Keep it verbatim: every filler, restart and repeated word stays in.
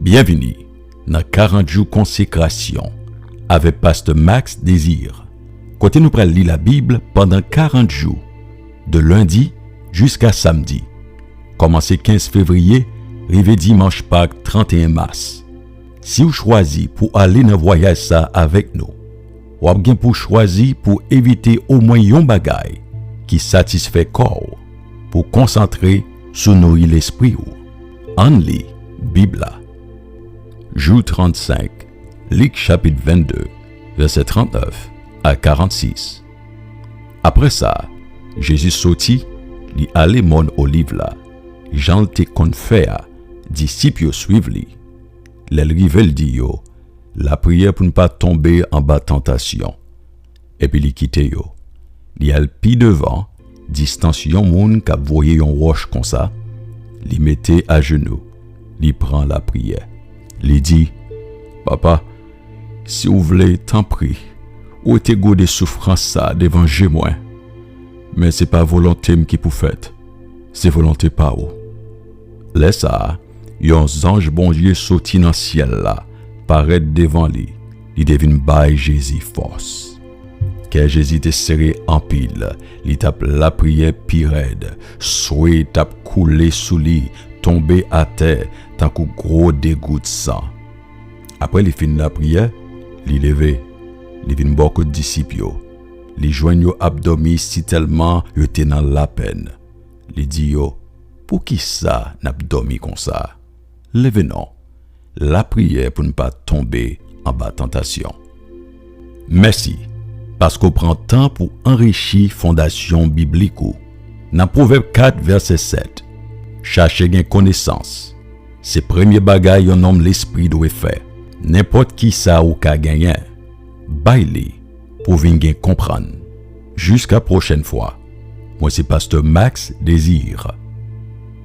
Byenvini nan karant jou konsekrasyon avèk Pastè Max Désir, kote nou pral li Labib pandan karant jou, de lendi jiska samdi, kòmanse kenz fevriye rive dimanch Pak trannteyen mas. Si w chwazi pou ale nan vwayaj sa a avèk nou, w ap gen pou chwazi pou evite omwen yon bagay ki satisfè kò w, pou konsantre sou nouri lespri w. Ann li Bib la. Jou trannsenk, Lik chapit vennde, vèsè trannèf a karannsis. Apre sa, Jezi soti, li ale mòn Oliv la. Jan l te konn fè a, disip yo swiv li. Lè l rive, l di yo, "Lapriyè pou n pa tonbe anba tantasyon." Epi li kite yo. Li al pi devan, distans yon moun k ap voye yon wòch konsa, li mete ajenou, li pran lapriyè. Li di, "Papa, si w vle, tanpri, wete gode soufrans sa a devan je mwen. Men se pa volonte m ki pou fèt, se volonte pa w." Lè sa a, yon zanj Bondye soti nan syèl la, parèt devan li. Li te vin bay Jezi fòs. Kè Jezi te sere anpil, li t ap lapriyè pi rèd, swe t ap koule sou li, tonbe atè tankou gwo degout san. Apre li fin lapriyè, li leve, li vin bò kot disip yo. Li jwenn yo ap dòmi sitèlman yo te nan lapenn. Li di yo, "Poukisa n ap dòmi konsa? Leve non, lapriyè pou n pa tonbe anba tantasyon." Mèsi, paske w pran tan pou anrichi fondasyon biblik ou. Nan Pwovèb kat, vèsè sèt, "Chache gen konesans. Se premye bagay yon nonm lespri dwe fè. Nenpòt ki sa ou ka genyen, bay li pou w vin gen konprann." Jiska pwochèn fwa, mwen se Pastè Max Désir.